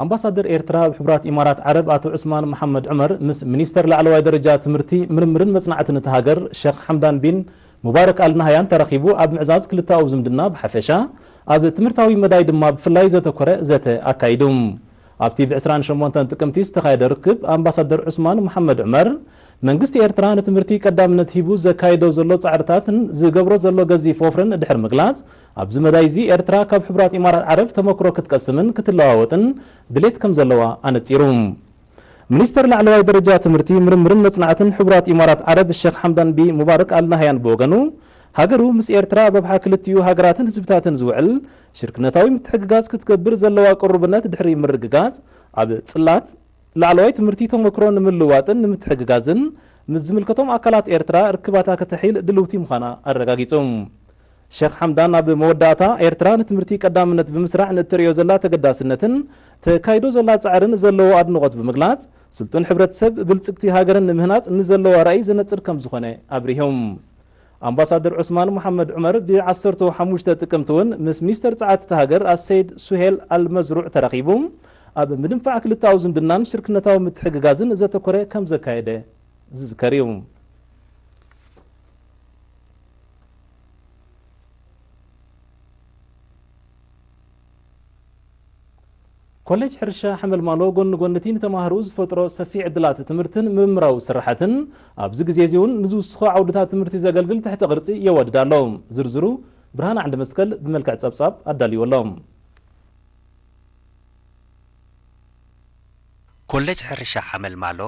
ኣምባሳደር ኤርትራ ኣብ ሕቡራት ኢማራት ዓረብ ኣቶ ዑስማን መሓመድ ዑመር ምስ ሚኒስተር ላዕለዋይ ደረጃ ትምህርቲ፣ ምርምርን መጽናዕትን እታ ሃገር ሸኽ ሓምዳን ቢን ሙባረክ ኣል ናህያን ተራኺቡ ኣብ ምዕዛዝ ክልተኣዊ ዝምድና ብሓፈሻ፣ ኣብ ትምህርታዊ መዳይ ድማ ብፍላይ ዘተኮረ ዘተ ኣካይዱ። ኣብቲ ብ ዕስራን ሸሞንተን ጥቅምቲ ዝተኻየደ ርክብ ኣምባሳደር ዑስማን መሓመድ ዑመር፣ መንግስቲ ኤርትራ ንትምህርቲ ቀዳምነት ሂቡ ዘካይዶ ዘሎ ጻዕርታትን ዝገብሮ ዘሎ ገዚፍ ወፍርን ድሕሪ ምግላጽ፣ ኣብዚ መዳይ እዚ ኤርትራ ካብ ሕቡራት ኢማራት ዓረብ ተመክሮ ክትቀስምን ክትለዋወጥን ድሌት ከም ዘለዋ ኣነጺሩ። ሚኒስተር ላዕለዋይ ደረጃ ትምህርቲ፣ ምርምርን መጽናዕትን ሕቡራት ኢማራት ዓረብ ሸኽ ሓምዳን ቢ ሙባረክ ኣል ናህያን ብወገኑ፣ ሃገሩ ምስ ኤርትራ ኣብ ረብሓ ክልቲኡ ሃገራትን ህዝብታትን ዝውዕል ሽርክነታዊ ምትሕግጋዝ ክትገብር ዘለዋ ቅሩብነት ድሕሪ ምርግጋጽ፣ ኣብ ጽላት ላዕለዋይ ትምህርቲ ተመክሮ ንምልዋጥን ንምትሕግጋዝን ምስ ዝምልከቶም ኣካላት ኤርትራ ርክባታ ከተሒል ድልውቲ ምዃና ኣረጋጊጹ። ሸኽ ሓምዳን ኣብ መወዳእታ፣ ኤርትራ ንትምህርቲ ቀዳምነት ብምስራዕ ንእትርእዮ ዘላ ተገዳስነትን ተካይዶ ዘላ ጻዕርን ዘለዎ ኣድንቖት ብምግላጽ፣ ስልጡን ሕብረተሰብ ብልጽግቲ ሃገርን ንምህናጽ ንዘለዋ ራእይ ዘነጽር ከም ዝኾነ ኣብሪሆም። ኣምባሳደር ዑስማን መሓመድ ዑመር ብዓሰርተ ሓሙሽተ ጥቅምቲ እውን ምስ ሚኒስተር ጸዓት እታ ሃገር ኣሰይድ ሱሄል ኣልመዝሩዕ ተራኺቡ ኣብ ምድንፋዕ ክልተኣዊ ዝምድናን ሽርክነታዊ ምትሕግጋዝን ዘተኮረ ከም ዘካየደ ዝዝከር እዩ። ኮሌጅ ሕርሻ ሓመልማሎ ጎኒ ጎኒ እቲ ንተማሃሮኡ ዝፈጥሮ ሰፊሕ ዕድላት ትምህርትን ምርምራዊ ስርሓትን፣ ኣብዚ ግዜ እዚ እውን ንዝውስኹ ዓውድታት ትምህርቲ ዘገልግል ትሕተ ቅርጺ የዋድድ ኣሎ። ዝርዝሩ ብርሃን ዓንደ መስቀል ብመልክዕ ጸብጻብ ኣዳልይዎ ኣሎ። ኮሌጅ ሕርሻ ሓመልማሎ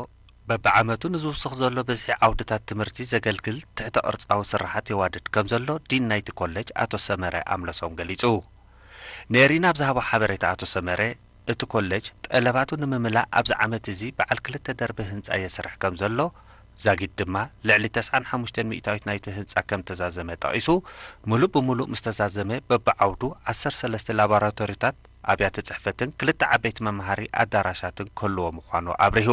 በብዓመቱ ንዝውስኽ ዘሎ ብዝሒ ዓውድታት ትምህርቲ ዘገልግል ትሕተ ቅርጻዊ ስርሓት የዋድድ ከም ዘሎ ዲን ናይቲ ኮሌጅ ኣቶ ሰመረ ኣምለሶም ገሊጹ። ነሪና ኣብ ዝሃቦ ሓበሬታ ኣቶ ሰመረ፣ እቲ ኮሌጅ ጠለባቱ ንምምላእ ኣብዚ ዓመት እዚ በዓል ክልተ ደርቢ ህንጻ የስርሕ ከም ዘሎ፣ ዛጊድ ድማ ልዕሊ ተስዓን ሓሙሽተን ሚእታዊት ናይቲ ህንጻ ከም ተዛዘመ ጠቒሱ፣ ምሉእ ብምሉእ ምስ ተዛዘመ በብዓውዱ ዓሰርተ ሰለስተ ላቦራቶሪታት፣ ኣብያተ ጽሕፈትን ክልተ ዓበይቲ መምሃሪ ኣዳራሻትን ክህልዎ ምዃኑ ኣብሪሁ።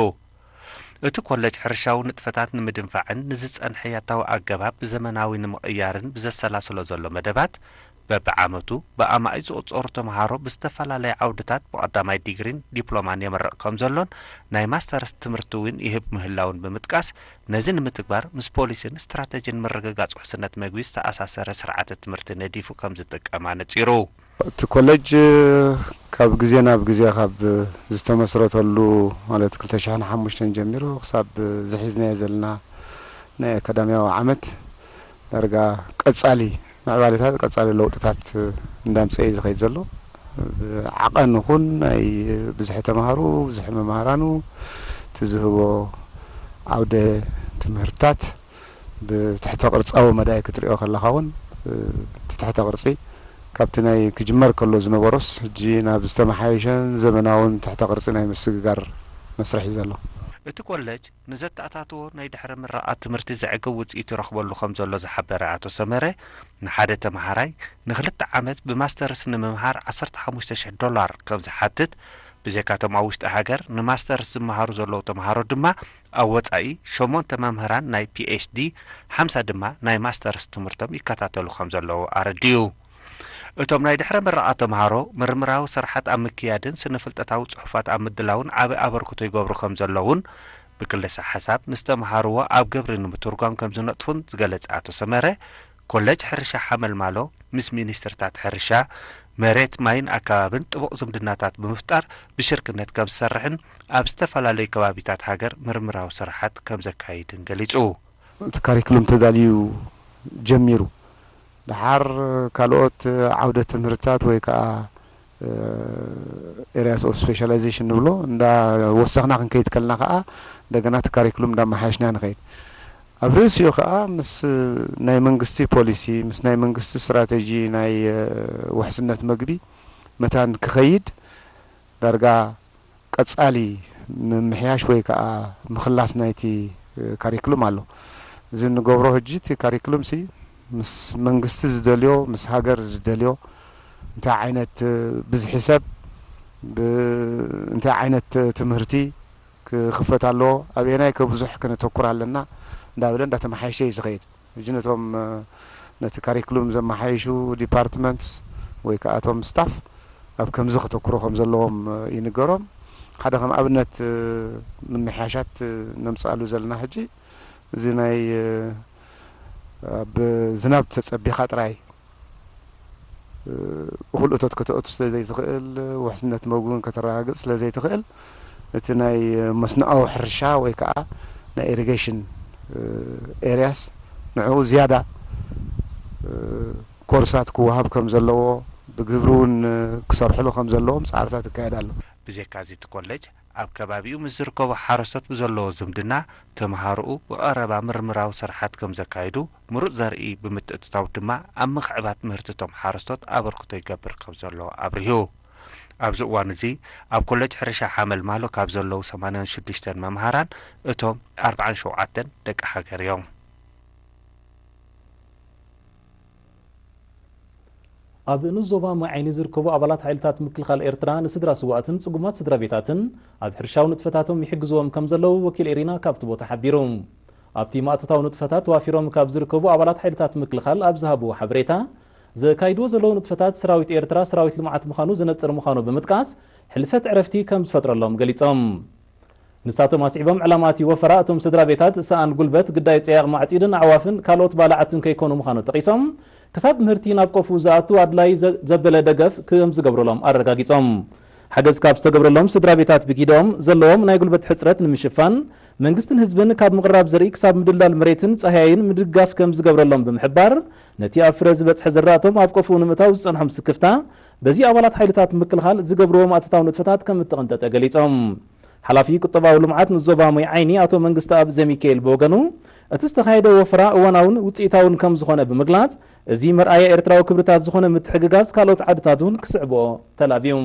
እቲ ኮሌጅ ሕርሻዊ ንጥፈታት ንምድንፋዕን ንዝጸንሐ ያታዊ ኣገባብ ብዘመናዊ ንምቕያርን ብዘሰላስሎ ዘሎ መደባት፣ በብዓመቱ ብኣማኢት ዝቑጸሩ ተምሃሮ ብዝተፈላለየ ዓውድታት ብቐዳማይ ዲግሪን ዲፕሎማን የመርቕ ከም ዘሎን ናይ ማስተርስ ትምህርቲ እውን ይህብ ምህላውን ብምጥቃስ፣ ነዚ ንምትግባር ምስ ፖሊሲን ስትራተጂን ምርግጋጽ ውሕስነት መግቢ ዝተኣሳሰረ ስርዓተ ትምህርቲ ነዲፉ ከም ዝጥቀም ኣነጺሩ። እቲ ኮሌጅ ካብ ግዜ ናብ ግዜ ካብ ዝተመስረተሉ ማለት ክልተ ሽሕን ሓሙሽተን ጀሚሩ ክሳብ ዝሒዝናዮ ዘለና ናይ ኣካዳሚያዊ ዓመት ዳርጋ ቀጻሊ ምዕባለታት፣ ቀጻሊ ለውጥታት እንዳምጸአ እዩ ዝኸይድ ዘሎ። ብዓቐን ይኹን ናይ ብዝሒ ተምሃሩ፣ ብዝሒ መምሃራኑ፣ እቲ ዝህቦ ዓውደ ትምህርትታት ብትሕተ ቅርጻዊ መዳይ ክትሪኦ ከለኻ እውን፣ እቲ ትሕተ ቅርጺ ካብቲ ናይ ክጅመር ከሎ ዝነበሮስ፣ ሕጂ ናብ ዝተመሓየሸን ዘመናውን ትሕተ ቅርጺ ናይ ምስግጋር መስርሕ እዩ ዘሎ። እቲ ኮሌጅ ንዘተኣታትዎ ናይ ድሕረ ምረቓ ትምህርቲ ዘዕግብ ውጽኢት ይረኽበሉ ከም ዘሎ ዝሓበረ ኣቶ ሰመረ፣ ንሓደ ተመሃራይ ንኽልተ ዓመት ብማስተርስ ንምምሃር ዓሰርተ ሓሙሽተ ሽሕ ዶላር ከም ዝሓትት፣ ብዘይካቶም ኣብ ውሽጢ ሃገር ንማስተርስ ዝመሃሩ ዘለዉ ተምሃሮ ድማ፣ ኣብ ወጻኢ ሸሞንተ መምህራን ናይ ፒ ኤች ዲ፣ ሓምሳ ድማ ናይ ማስተርስ ትምህርቶም ይከታተሉ ከም ዘለዉ ኣረዲኡ። እቶም ናይ ድሕረ ምረቓ ተምሃሮ ምርምራዊ ስራሓት ኣብ ምክያድን ስነ-ፍልጠታዊ ጽሑፋት ኣብ ምድላውን ዓቢ ኣበርክቶ ይገብሩ ከም ዘለዉን፣ ብክልሰ ሓሳብ ምስ ተምሃርዎ ኣብ ግብሪ ንምትርጓም ከም ዝነጥፉን ዝገለጸ ኣቶ ሰመረ፣ ኮሌጅ ሕርሻ ሓመልማሎ ምስ ሚኒስትርታት ሕርሻ፣ መሬት፣ ማይን ኣከባብን ጥቡቕ ዝምድናታት ብምፍጣር ብሽርክነት ከም ዝሰርሕን ኣብ ዝተፈላለዩ ከባቢታት ሃገር ምርምራዊ ስራሓት ከም ዘካይድን ገሊጹ። እቲ ካሪክሉም ተዳልዩ ጀሚሩ። ደሓር ካልኦት ዓውደ ትምህርትታት ወይ ከዓ፣ እ፣ areas of specialization ንብሎ እንዳ ወሰኽና ክንከይድ ከለና ከዓ እንደገና እቲ ካሪክሉም እንዳመሓየሽና ንኸይድ። ኣብ ርእሲኡ ከዓ ምስ ናይ መንግስቲ ፖሊሲ፣ ምስ ናይ መንግስቲ ስትራተጂ ናይ፣ እ፣ ውሕስነት መግቢ መታን ክኸይድ ዳርጋ ቀጻሊ ምምሕያሽ ወይ ከዓ ምኽላስ ናይቲ፣ እ፣ ካሪክሉም ኣሎ። እዚ እንገብሮ ሕጂ እቲ ካሪክሉም ሲ ምስ መንግስቲ ዝደልዮ፣ ምስ ሃገር ዝደልዮ፣ እንታይ ዓይነት፣ እ፣ ብዝሒ ሰብ፣ ብ-፣ እንታይ ዓይነት ትምህርቲ ክኽፈት ኣለዎ፣ ኣበየናይ ከብዙሕ ከነተኩር ኣለና እንዳበለ እንዳተመሓየሸ እዩ ዝኸይድ። ሕጂ ነቶም፣ እ፣ ነቲ ካሪክሉም ዘመሓይሹ ዲፓርትመንትስ ወይ ከዓ እቶም ስታፍ ኣብ ከምዚ ከተኩሩ ከም ዘለዎም ይንገሮም። ሓደ ከም ኣብነት ምምሕያሻት ነምፅኣሉ ዘለና ሕጂ እዚ ናይ ኣብ ዝናብ ተፀቢኻ ጥራይ እኹል እቶት ከተእቱ ስለ ዘይትኽእል፣ ውሕስነት መግቢ እውን ከተረጋግፅ ስለ ዘይትኽእል፣ እቲ ናይ መስኖኣዊ ሕርሻ ወይ ከዓ ናይ ኢሪጌሽን ኤርያስ ንዕኡ ዝያዳ ኮርሳት ክወሃብ ከም ዘለዎ፣ ብግብሪ እውን ክሰርሕሉ ከም ዘለዎም ፃዕርታት ይካየድ ኣሎ። ብዘይካ እዚ እቲ ኮሌጅ ኣብ ከባቢኡ ምስ ዝርከቡ ሓረስቶት ብዘለዎ ዝምድና ተምሃሮኡ ብቐረባ ምርምራዊ ስራሓት ከም ዘካይዱ፣ ምሩፅ ዘርኢ ብምትእትታው ድማ ኣብ ምኽዕባት ምህርቲ እቶም ሓረስቶት ኣበርክቶ ይገብር ከም ዘሎ ኣብሪሁ። ኣብዚ እዋን እዚ ኣብ ኮሌጅ ሕርሻ ሓመልማሎ ካብ ዘለዉ ሰማንያን ሽዱሽተን መምሃራን እቶም ኣርብዓን ሸውዓተን ደቂ ሃገር እዮም። ኣብ ንኡስ ዞባ ማይ ዓይኒ ዝርከቡ ኣባላት ሓይልታት ምክልኻል ኤርትራ ንስድራ ስዋእትን ጽጉማት ስድራ ቤታትን ኣብ ሕርሻዊ ንጥፈታቶም ይሕግዝዎም ከም ዘለዉ ወኪል ኤሪና ካብቲ ቦታ ሓቢሩ። ኣብቲ ማእቶታዊ ንጥፈታት ተዋፊሮም ካብ ዝርከቡ ኣባላት ሓይልታት ምክልኻል ኣብ ዝሃብዎ ሓበሬታ፣ ዘካይድዎ ዘለዉ ንጥፈታት ሰራዊት ኤርትራ ሰራዊት ልምዓት ምዃኑ ዘነጽር ምዃኑ ብምጥቃስ፣ ሕልፈት ዕረፍቲ ከም ዝፈጥረሎም ገሊጾም። ንሳቶም ኣስዒቦም፣ ዕላማ እቲ ወፈራ እቶም ስድራ ቤታት ሰኣን ጉልበት፣ ግዳይ ጸያቕ ማዕጺድን ኣዕዋፍን ካልኦት ባልዓትን ከይኮኑ ምዃኑ ጠቒሶም፣ ክሳብ ምህርቲ ናብ ቆፉ ዝኣቱ ኣድላይ ዘ-፣ ዘበለ ደገፍ ከም ዝገብረሎም ኣረጋጊጾም። ሓገዝ ካብ ዝተገብረሎም ስድራ ቤታት ብጊደኦም ዘለዎም ናይ ጉልበት ሕጽረት ንምሽፋን መንግስትን ህዝብን ካብ ምቕራብ ዘርኢ ክሳብ ምድላል መሬትን ጻህያይን ምድጋፍ ከም ዝገብረሎም ብምሕባር፣ ነቲ ኣብ ፍረ ዝበጽሐ ዘራእቶም ኣብ ቆፉ ንምእታው ዝጸንሖም ስክፍታ በዚ ኣባላት ሓይልታት ምክልኻል ዝገብርዎ ማእቶታዊ ንጥፈታት ከም እተቐንጠጠ ገሊጾም። ሓላፊ ቁጠባዊ ልምዓት ንዞባ ማይ ዓይኒ ኣቶ መንግስተኣብ ዘሚካኤል ብወገኑ፣ እቲ ዝተኻየደ ወፈራ እዋናውን ውጽኢታውን ከም ዝኾነ ብምግላጽ፣ እዚ መርኣያ ኤርትራዊ ክብርታት ዝኾነ ምትሕግጋዝ ካልኦት ዓድታት እውን ክስዕብኦ ተላብዩ።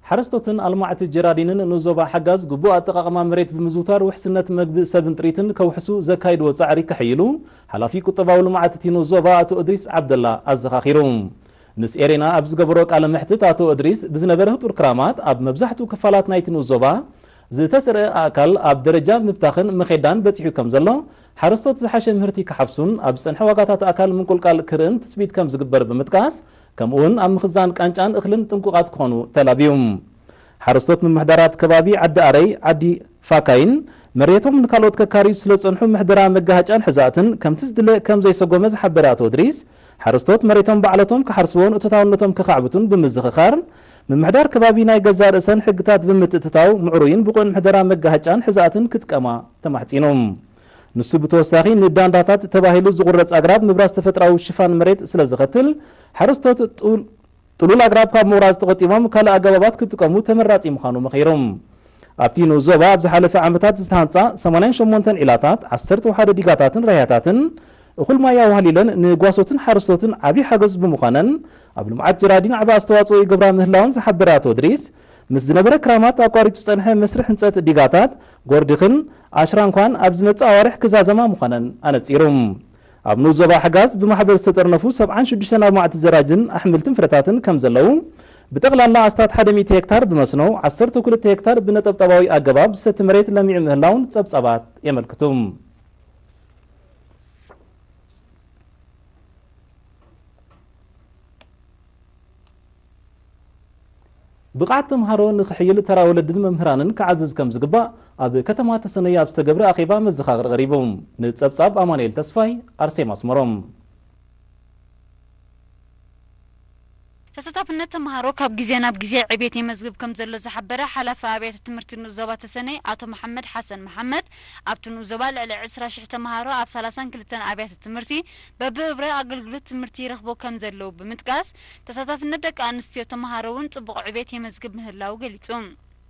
ሓረስቶትን ኣልማዕቲ ጀራዲንን ንዞባ ሓጋዝ ግቡእ ኣጠቓቕማ መሬት ብምዝውታር ውሕስነት መግቢ ሰብን ጥሪትን ከውሕሱ ዘካይድዎ ጻዕሪ ከሐይሉ ሓላፊ ቁጠባዊ ልምዓት እቲ ንኡስ ዞባ ኣቶ እድሪስ ዓብደላ ኣዘኻኺሩ። ምስ ኤሬና ኣብ ዝገበሮ ቃለ መሕትት ኣቶ እድሪስ ብዝነበረ ህጡር ክራማት ኣብ መብዛሕትኡ ክፋላት ናይቲ ንኡስ ዞባ ዝተሰርአ ኣእካል ኣብ ደረጃ ምብታኽን መኼዳን በጺሑ ከም ዘሎ፣ ሓረስቶት ዝሓሸ ምህርቲ ክሓፍሱን ኣብ ዝጸንሐ ዋጋታት ኣእካል ምንቁልቃል ክርእን ትጽቢት ከም ዝግበር ብምጥቃስ፣ ከምኡውን ኣብ ምኽዛን ቃንጫን እኽልን ጥንቁቓት ክኾኑ ተላብዩ። ሓረስቶት ምምሕዳራት ከባቢ ዓዲ ኣረይ፣ ዓዲ ፋካይን መሬቶም ንካልኦት ከካርዩ ስለ ዝጸንሑ ምሕደራ መጋሃጫን ሕዛእትን ከምቲ ዝድለ ከም ዘይሰጎመ ዝሓበረ ኣቶ እድሪስ፣ ሓረስቶት መሬቶም ባዕለቶም ክሓርስዎን እቶታውነቶም ከኻዕብቱን ብምዝኽኻር፣ ምምሕዳር ከባቢ ናይ ገዛእ ርእሰን ሕግታት ብምትእትታው ምዕሩይን ብቑዕን ምሕደራ መጋሃጫን ሕዛእትን ክጥቀማ ተማሕጺኑ። ንሱ ብተወሳኺ ንዳንዳታት ተባሂሉ ዝቑረጽ ኣግራብ ምብራስ ተፈጥራዊ ሽፋን መሬት ስለ ዘኸትል፣ ሓረስቶት ጥሉል ጥሉል ኣግራብ ካብ ምቑራጽ ተቖጢቦም ካልእ ኣገባባት ክጥቀሙ ተመራጺ ምዃኑ መኺሩ። ኣብቲ ንኡስ ዞባ ኣብ ዝሓለፈ ዓመታት ዝተሃንጻ ሰማንያን ሸሞንተን ዒላታት፣ ዓሰርተ ሓደ ዲጋታትን ራህያታትን እኹል ማይ ኣዋህሊለን ንጓሶትን ሓረስቶትን ዓቢ ሓገዝ ብምዃነን ኣብ ልምዓት ጀራዲን ዓቢ ኣስተዋጽኦ ይገብራ ምህላወን ዝሓበረ ኣቶ እድሪስ፣ ምስ ዝነበረ ክራማት ኣቋሪጹ ዝጸንሐ መስርሕ ህንጸት ዲጋታት፣ ጎርዲኽን ኣሽራንኳን ኣብ ዝመጽእ ኣዋርሕ ክዛዘማ ምዃነን ኣነጺሩ። ኣብ ንኡስ ዞባ ሓጋዝ ብማሕበር ዝተጠርነፉ ሰብዓን ሽዱሽተን ኣልማዕቲ ጀራዲንን ኣሕምልትን ፍረታትን ከም ዘለዉ፣ ብጠቕላላ ኣስታት ሓደ ሚእቲ ሄክታር ብመስኖ፣ ዓሰርተ ክልተ ሄክታር ብነጠብጣባዊ ኣገባብ ዝሰቲ መሬት ለሚዑ ምህላውን ጸብጻባት የመልክቱ። ብቕዓት ተምሃሮ ንኽሕይል ተራ ወለድን መምህራንን ክዓዝዝ ከም ዝግባእ ኣብ ከተማ ተሰነይ ኣብ ዝተገብረ ኣኼባ መዘኻኸሪ ቀሪቡ። ንጸብጻብ ኣማኑኤል ተስፋይ፣ ኣርሴማ ኣስመሮም። ተሳታፍነት ተምሃሮ ካብ ግዜ ናብ ግዜ ዕቤት የመዝግብ ከም ዘሎ ዝሓበረ ሓላፊ ኣብያተ ትምህርቲ ንኡስ ዞባ ተሰነይ ኣቶ መሓመድ ሓሰን መሓመድ፣ ኣብቲ ንኡስ ዞባ ልዕሊ ዕስራ ሽሕ ተምሃሮ ኣብ ሰላሳን ክልተን ኣብያተ ትምህርቲ በብእብረ ኣገልግሎት ትምህርቲ ይረኽቡ ከም ዘለዉ ብምጥቃስ፣ ተሳታፍነት ደቂ ኣንስትዮ ተምሃሮ እውን ጽቡቕ ዕቤት የመዝግብ ምህላዉ ገሊጹ።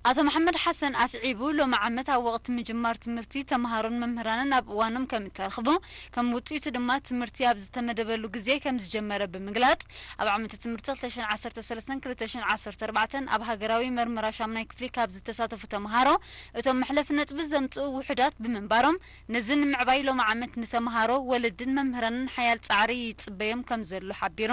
ኣቶ መሓመድ ሓሰን ኣስዒቡ፣ ሎሚ ዓመት ኣብ ወቕቲ ምጅማር ትምህርቲ ተምሃሮን መምህራንን ኣብ እዋኖም ከም እተረኽቡ፣ ከም ውጽኢቱ ድማ ትምህርቲ ኣብ ዝተመደበሉ ግዜ ከም ዝጀመረ ብምግላጽ፣ ኣብ ዓመተ ትምህርቲ ክልተ ሽሕን ዓሰርተ ሰለስተን ክልተ ሽሕን ዓሰርተ ኣርባዕተን ኣብ ሃገራዊ መርመራ ሻምናይ ክፍሊ ካብ ዝተሳተፉ ተምሃሮ፣ እቶም መሕለፊ ነጥቢ ዘምጽኡ ውሑዳት ብምንባሮም፣ ነዚ ንምዕባይ ሎሚ ዓመት ንተምሃሮ፣ ወለድን መምህራንን ሓያል ጻዕሪ ይጽበዮም ከም ዘሎ ሓቢሩ።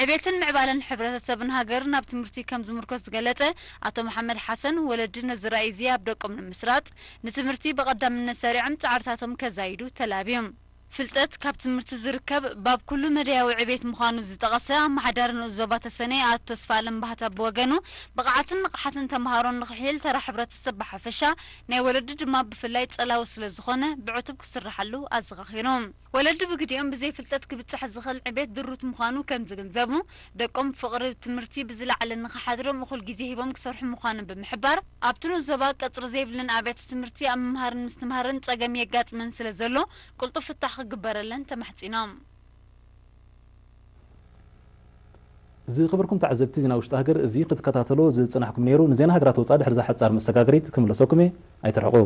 ዕቤትን ምዕባለን ሕብረተሰብን ሃገርን ኣብ ትምህርቲ ከም ዝምርኮስ ዝገለጸ ኣቶ መሓመድ ሓሰን፣ ወለዲ ነዚ ራእይ እዚ ኣብ ደቆም ንምስራጽ ንትምህርቲ ብቐዳምነት ሰሪዖም ጻዕርታቶም ከዛይዱ ተላብዮም። ፍልጠት ካብ ትምህርቲ ዝርከብ ባብ ኩሉ መደያዊ ዕቤት ምዃኑ ዝጠቐሰ ኣመሓዳሪ ንኡስ ዞባ ተሰነይ ኣቶ ተስፋኣለም ባህታ ብወገኑ፣ ብቕዓትን ንቕሓትን ተምሃሮ ንኽሕይል ተራ ሕብረተሰብ ብሓፈሻ ናይ ወለዲ ድማ ብፍላይ ጸላዊ ስለ ዝኾነ ብዕቱብ ክስርሓሉ ኣዘኻኺሩ። ወለዲ ብግዲኦም ብዘይ ፍልጠት ክብጻሕ ዝኽእል ዕቤት ድሩት ምዃኑ ከም ዝግንዘቡ፣ ደቆም ፍቕሪ ትምህርቲ ብዝለዓለ ንኽሓድሮም እኹል ግዜ ሂቦም ክሰርሑ ምዃኖም ብምሕባር፣ ኣብቲ ንኡስ ዞባ ቀጽሪ ዘይብለን ኣብያተ ትምህርቲ ኣብ ምምሃርን ምስትምሃርን ጸገም የጋጥመን ስለ ዘሎ ቅልጡፍ ፍታሕ ክግበረለን ተማሕጺኖም። ዝኸበርኩም ተዓዘብቲ ዜና ውሽጢ ሃገር፣ እዚ ክትከታተሎ ዝጸናሕኩም ነይሩ። ንዜና ሃገራት ወጻኢ ድሕሪ እዛ ሓጻር መሰጋገሪት ክምለሰኩም እየ። ኣይትርሕቑ።